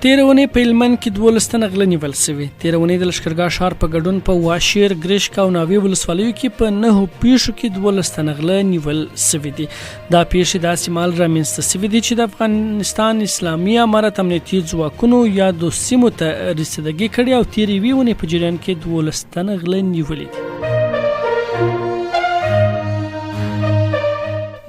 تېره اونۍ په هلمند کې 12 تنه غله نیول شوي. تېره اونۍ د لښکرګاه ښار په ګډون په واشیر، ګرشک او ناوې ولسوالیو کې په نهو پېښو کې 12 تنه غله نیول شوي دي. دا پېښې داسې مهال رامنځته شوي دي چې د افغانستان اسلامي امارت امنیتي ځواکونو یادو سیمو ته رسیدګي کړې او تېرې یوې اونۍ په جریان کې 12 تنه غله نیولي دي.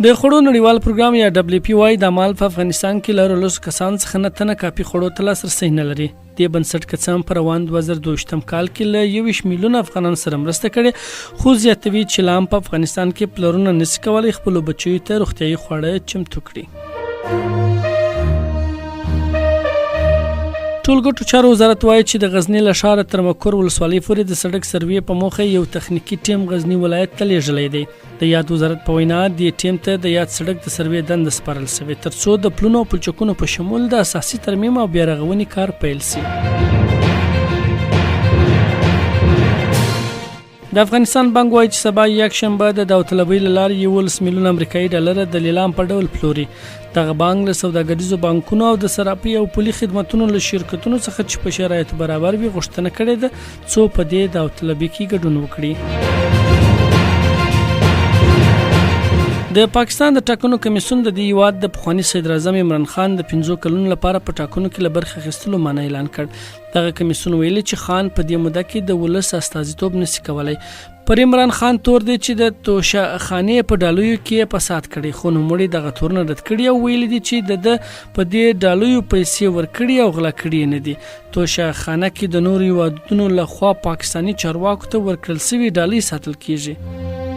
د خوړو نړیوال پروګرام یا ډبلیو پی وایي دا مهال په افغانستان کې له لسو کسانو څخه نه تنه کافي خوړو ته لاسرسی نه لري. دې بنسټ که څه هم په روان 2022 کال کې له 21 میلیونه افغانانو سره مرسته کړې، خو زیاتوي چې لا هم په افغانستان کې پلرونه نشي کولی خپلو بچیو ته روغتیايي خواړه چمتو کړي. ټولګټو چارو وزارت وایي چې د غزني له ښاره تر مکور ولسوالۍ پورې د سړک سروې په موخه یو تخنیکي ټیم غزني ولایت ته لیږلی دی. د یاد وزارت په وینا دې ټیم ته د یاد سړک د سروې دنده سپارل شوې ترڅو د پلونو او پلچکونو په شمول د اساسي ترمیم او بیارغونې کار پیل شي. د افغانستان بانک وایي چې سبا یکشنبه د داوطلبۍ له لارې 11 میلیون امریکایي ډالر د لیلام په ډول پلوري. دغه بانک له سوداګریزو بانکونو او د صرافۍ او پولي خدمتونو له شرکتونو څخه چې په شرایطو برابر وي غوښتنه کړې ده څو په دې داوطلبي کې ګډون وکړي. د پاکستان د ټاکنو کمیسیون د دې هیواد د پخواني صدراعظم عمران خان د 15 کلونو لپاره په ټاکنو کې له برخې اخیستلو منع اعلان کړ. دغه کمیسیون ویلي چې خان په دې موده کې د ولس استازیتوب نشي کولای. پر عمران خان تور دی چې د توشه خانې په ډالیو کې یې فساد کړی، خو نوموړي دغه تورونه رد کړي او ویلي دي چې د ده په دې ډالیو پیسې ورکړي او غلا کړي یې نه دي. توشه خانه کې د نورو هیوادونو له خوا پاکستاني چارواکو ته ورکړل شوې ډالۍ ساتل کیږي.